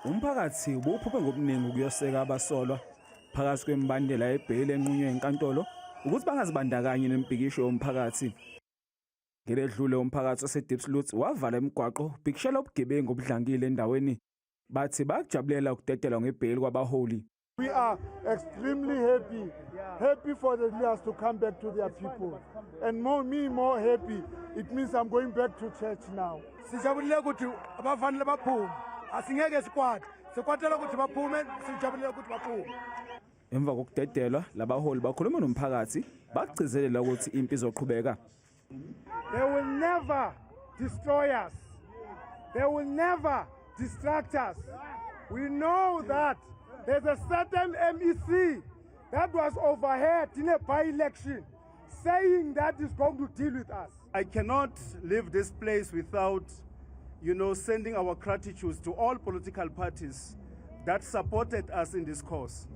Umphakathi ubuphuphe ngobuningi ukuyoseka abasolwa phakathi kwemibandela yebheyili enqunywe enkantolo ukuthi bangazibandakanyi nemibhikisho yomphakathi. Ngeledlule umphakathi waseDiepsloot wavala imigwaqo ubhikishela ubugebengu obudlangile endaweni. Bathi bayakujabulela ukudedelwa ngebheyili kwabaholi. We are extremely happy, happy for the leaders to come back to their people. And more me more happy, it means I'm going back to church now. Sijabulile ukuthi abafanele baphume. Asingeke sikwate. Sikwatela ukuthi baphume, sijabulile ukuthi baphume. Emva kokudedelwa, labaholi bakhuluma nomphakathi bagcizelela ukuthi impi izoqhubeka. They will never destroy us. They will never distract us. We know that there's a certain MEC that was overheard in a by-election saying that he's going to deal with us. I cannot leave this place without sending our gratitude to all political parties that supported us in this cause.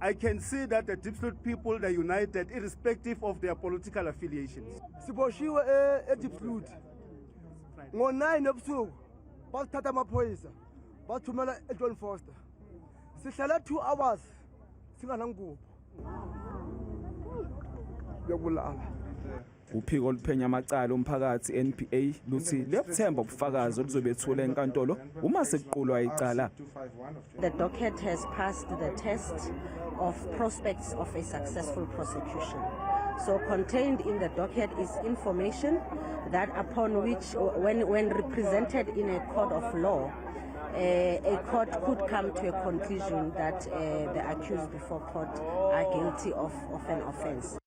I can see that the Diepsloot people, they united irrespective of their political affiliations. Siboshiwe eDiepsloot ngo-9 ebusuku, basithatha amaphoyisa bathumela eJohn Vorster. Sihlale 2 hours singanangubo yokulala. Uphiko oluphenya amacala omphakathi NPA luthi liyabuthemba ubufakazi oluzobethula enkantolo uma sekuqulwa icala. The docket has passed the test of prospects of a successful prosecution. So contained in the docket is information that upon which, when represented in a court of law, a court could come to a conclusion that the accused before court are guilty of an offense.